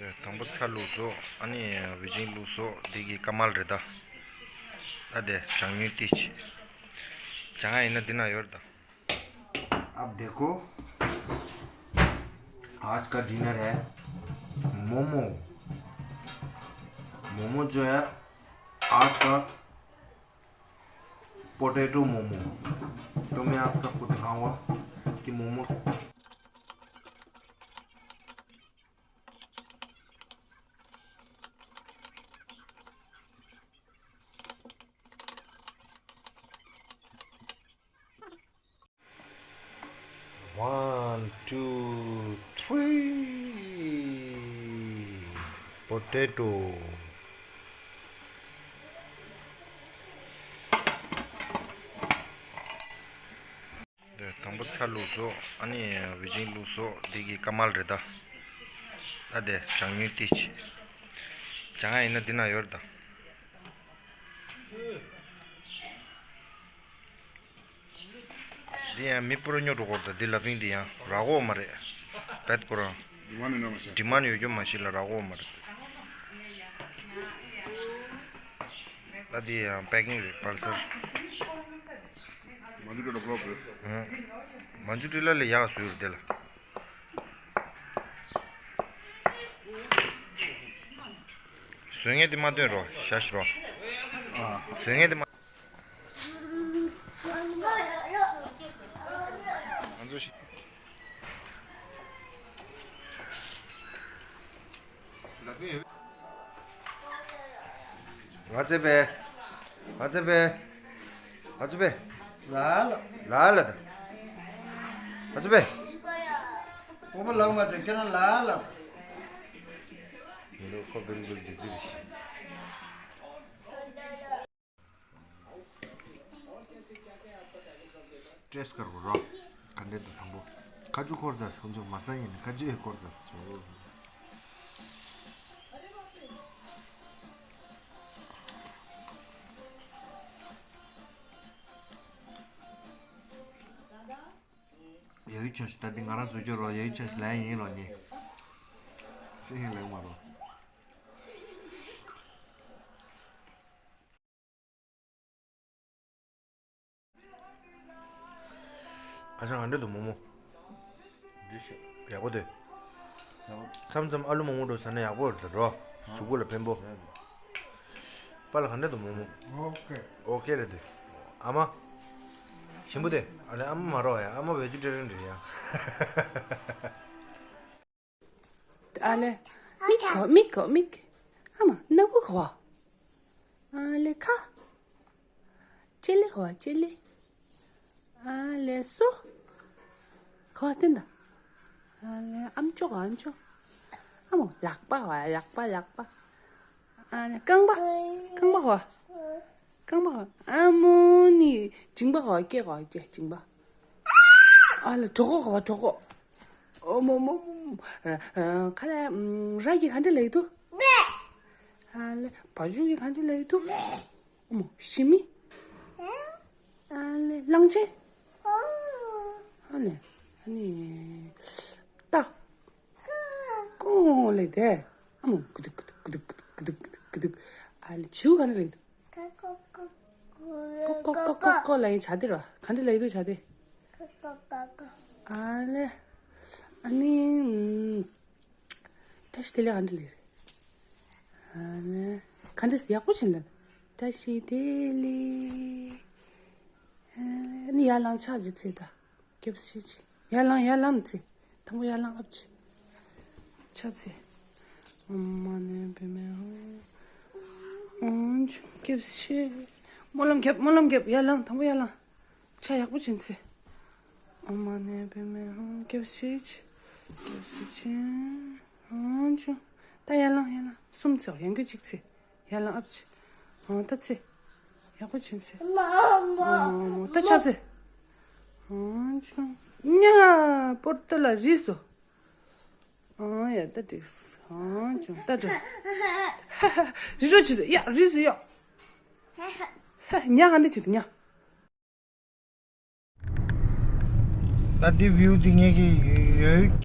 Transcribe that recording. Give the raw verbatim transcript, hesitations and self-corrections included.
དང་པོ་ཚྭ་བླུགས་སོ། ཨ་ནི་བི་ཅིང་བླུགས་སོ། འདི་གི་ཀ་མལ་རེད་ད། ཨ་དེ་བྱང་ཉུལ་ཏིས། བྱང་ཡིན་ན་འདི་ན་ཡོད་རེད་ད། आप देखो, आज का डिनर है मोमो। मोमो जो है आज का पोटैटो मोमो। तो मैं आप सबको दिखाऊंगा कि momo One, two, three. Potato. དང་པོ་ཚྭ་བླུགས་སོ། ཨ་ནི་བི་ཅིང་བླུགས་སོ། འདི་གི་ཀ་མལ་རེད་ད། ཨ་དེ་བྱང་ཉུལ་ཏིས། བྱང་ཡིན་ན་འདི་ན་ཡོད་རེད་ད། འདི་ཡང་མི་པུ་ར་ཉོ་འགྲོ་གོ་རེད་ད། འདི་ལ་ཕིང་འདི་ཡང་རག་གོ་མ་རེད། བེད་ཁོ་རང་ཌི་མན་ཌི་ཡོད་རྒྱུ་མ་ཤེས་ལ་རག་གོ་མ་རེད། ད་འདི་ཡང་པེ་ཀིང་རེད། པར་སལ། མ་འཇུ་ཏྲི་ལ་ལ་ཡག་བཟོས་རེད་དེ་ལ། བཟོས་ངེས་དེ་མ་སྟོན་རོགས། ཤ་ཤི་རོགས། བཟོས་ངེས་དེ་མ། ང་ཚོ་ཤི། ང་ཚེ་པེ། ང་ཚེ་པེ། ང་ཚེ་པེ། ལ་ལ། ལ་ལ་ད། ང་ཚེ་པེ། སྤོ་བོ་ལགས་མ་ཚེ་ཁྱེད་རང་ལ་ལ། མི་འདུག་ཁོ་བེལ་གུལ་བདེ་ཚིག་རེད། ཀྲེས་ཀར་གོ་རོ། ག་འདྲེ་དུ་དང་པོ། ཁ་ཆུ་འཁོར་ཙ་སོང་ཆུ་མ་ས་ཡིན་ནི་ཁ་ཆུ་ཡི་འཁོར་ཙ་སོང་ཆུ། ཡ་ཡུ་ཆ་ཞིག་ད་འདི་ང་རང་བཟོ་རྒྱུ་རོ། ཡ་ཡུ་ཆ་ཞིག་ལན་ཡིན་རོ་ནི། ཤི་ཧིན་ལེགས་མ་རོ། ཨ་ཅང་ག་འདྲ་འདུག་མོག་མོག་འདི་ཤ་ཡག་པོ་འདུག་མཚམས་མཚམས་ཨ་ལུ་མོག་མོག་འགྲོ་ཟ་ན་ཡག་པོ་རེད་འགྲོ། གཟུགས་པོ་ལ་ཕན་པོ། པཱ་ལགས་ག་འདྲ་འདུག་མོག་མོག་ཨོ་ཀེ། ཨོ་ཀེ་རེད་འདུག་ཨ་མ། ཞིམ་པོ་འདུག་ཨ་ལེ་ཨ་མ་མ་རོགས་ཡ། ཨ་མ་བེ་ཇི་ཊེ་རི་ཡན་རེད་ཡ། ཨ་ལེ། མིག་གོ་མིག་གོ་མིག་ཨ་མ་སྣ་བུག་གོ་ཨ་ལེ་ཁ། ལྕེ་ལེ་གོ་ལྕེ་ལེ། ཨ་ལེ་སོ། གོ་བསྟན་ད། ཨ་ལེ་ཨམ་ཅོག་ཨམ་ཅོག་ཨ་མོ་ལག་པ་གོ་ལག་པ་ལག་པ། ཨ་ལེ་རྐང་པ། རྐང་པ་གོ་རྐང་པ་གོ་ཨ་མོ་ནི་མཇིང་པ་གོ་སྐེ་གོ་སྐེ་མཇིང་པ། ཨ་ལེ་གྲོད་ཁོག་གོ་གྲོད་ཁོག་ཨོ་མོ་མོ་མོ། ཁ་ལ་ར་གི་ག་འདྲ་ལབ་ཀྱི་འདུག་ཨ་ལེ་བ་ཕྱུགས་ཀྱི་ག་འདྲ་ལབ་ཀྱི་འདུག་ཨོ་མོ་ཞི་མི། ཨ་ལེ་གླང་ཆེན། ཨ་ལེ་ཨ་ནི་རྟ། ཀོང་ལབ་དེ། ཨ་མོ་ཀུ་ཏུག་ཀུ་ཏུག་ཀུ་ཏུག་ཨ་ལེ་བྱིའུ་ག་འདྲ་ལབ་ཀྱི་འདུག་ཀོ་ཀོ་ཀོ་ཀོ་ཀོ་ལབ་ཡིན་བྱ་དེ་ར། ག་འདྲ་ལབ་ཀྱི་འདུག་བྱ་དེ། ཨ་ལེ། ཨ་ནི། ཨམ། བཀྲ་ཤིས་བདེ་ལེགས་ག་འདྲ་ལབ་རེད། ཨ་ལེ། ག་འདྲ་ཡག་པོ་བྱིན་ལབ། བཀྲ་ཤིས་བདེ་ལེགས། ཨ་ལེ་ཨ་ནི་ཡར་ལངས་ཕྱག་རྗེས་ཚེ་ད། སྐྱབས་སུ་མཆི། ཡར་ལངས་ཡར་ལངས་ཚེ། དང་པོ་ཡར་ལངས་ཨབ་ཆི། ཕྱག་འཚལ། ཨོཾ་མ་ཎི་པདྨེ་ཧཱུྃ། ཨོཾ་ཆུང་སྐྱབས་སུ་མཆི། སྨོན་ལམ་རྒྱབ་སྨོན་ལམ་རྒྱབ་ཡར་ལངས་དང་པོ་ཡར་ལངས། ཕྱག་ཡག་པོ་བྱིན་ཚེ། ཨོཾ་མ་ཎི་པདྨེ་ཧཱུྃ། སྐྱབས་སུ་མཆི། སྐྱབས་སུ་མཆི། ཨོཾ་ཆུང་། ད་ཡར་ལངས་ཡར་ལངས་གསུམ་ཚེ་ཡང་སྐྱར་གཅིག་ཚེ། ཡར་ལངས་ཨབ་ཆི། ཨོ་ད་ཚེ། ཡག་པོ་བྱིན་ཚེ། ཨོ་ད་ཕྱག་འཚལ། ཨོ་ཆུང་། ཉ་པོར་ཏོ་ལ་རིས་སོ། ཨོ་ཡ་ད་འགྲིགས། ཨོ་ཆུང་ད་འགྲིགས། རི་རོ་བྱིན་ཚེ་ཡ་རིས་སོ་ཡ། ཉ་ག་འདྲ་བྱེད་དུ་ཉ། ད་འདི་བིའུ་འདི་ངེད་ཀྱི་ཡོད།